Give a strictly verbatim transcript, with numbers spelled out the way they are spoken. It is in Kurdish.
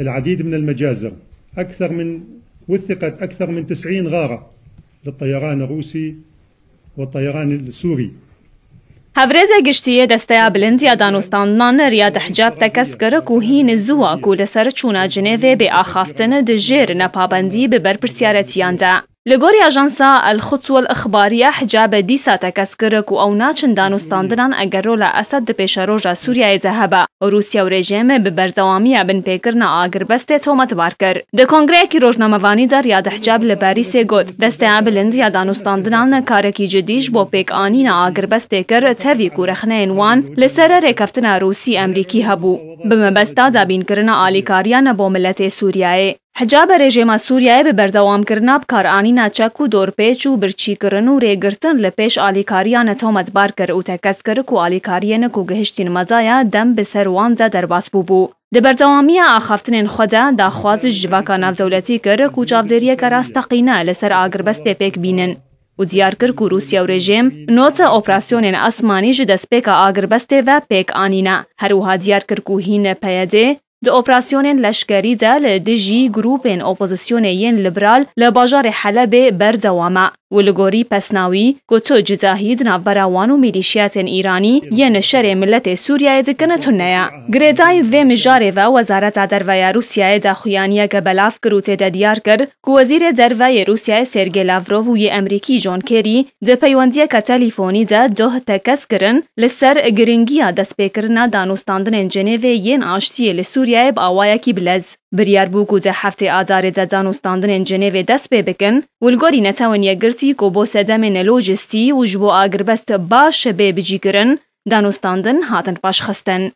العديد من المجازر، أكثر من، وثقت أكثر من تسعين غارة للطيران الروسي والطيران السوري. Hevrêzê giştî yê Desteya Bilind ya Danûstandinan Riyad Hicab tekez kir ku hîn zû a ku li ser çûna Cinêvê bê axaftin di jêr nepabendî bi berpirsiyaretiyan de. Li gorî ajansa El Quds El Ixbariye, Hicab dîsa tekez kir ku ew naçin danûstandinan eger rola Esed di pêşeroja Sûriyeyê de hebe û Rûsya û rejîm bi berdewamiya binpêkirina agirbestê tometbar kir. Di kongreyekî rojnamevanî de Riyad Hicab li Parîsê got, Desteya Bilind ya Danûstandinan karekî cidî ji bo pêkanîna agirbestê kir, tevî ku rexneyên wan li ser rêkeftina Rûsî-Emerîkî hebû, bi mebesta dabînkirina alîkariyan bo miletê Sûriyeyê. Hicab rejîma Sûriyeyê bi berdewamkirina bikaranîna çek û dorpêç û birçîkirin û rêgirtin li pêş alîkariyan tometbar kir û tekez kir ku alîkariyên ku gihiştîn medaya dem bi ser wan de derbas bûbû. Di berdewamiya axaftinên xwe de daxwaz ji civaka navdewletî kir ku çavdêriyeke rasteqîne li ser agirbestê pêk bînin û diyar kir ku Rûsya û rejîm nota operasyonên asmanî ji destpêka agirbestê ve pêk anîne. Her wiha diyar kir ku hîn P Y D di operasyonên leşkerî de li dijî grûpên opozisyonê yên liberal li bajarê Helebê berdewam e û li gorî pesna wî ku tu cudahî di navbera wan û mîlîşiyatên Îranî yên şerê miletê Sûriyeyê dikin tune ye. Girêdayî vê mijarê ve Wezareta Derve ya Rûsyayê daxuyaniyeke belav kir û tê de diyar kir ku Wezîrê Derve yê Rûsyayê Sergey Lavrov û yê Emerîkî John Kerry di peywendiyeke telîfonî de doh tekez kirin li ser giringiya destpêkirina danûstandinên Cenêvê yên aştiyê li Sûriyeyê bi awayekî bilez. Biryar bû ku di heftê Adarê de danûstandinên Cenêvê dest pê bikin û li gorî Netewên Yekgirtî ku bo sedemên lojistî û ji bo agirbest baş bê bicîkirin, danûstandin hatin paşxistin.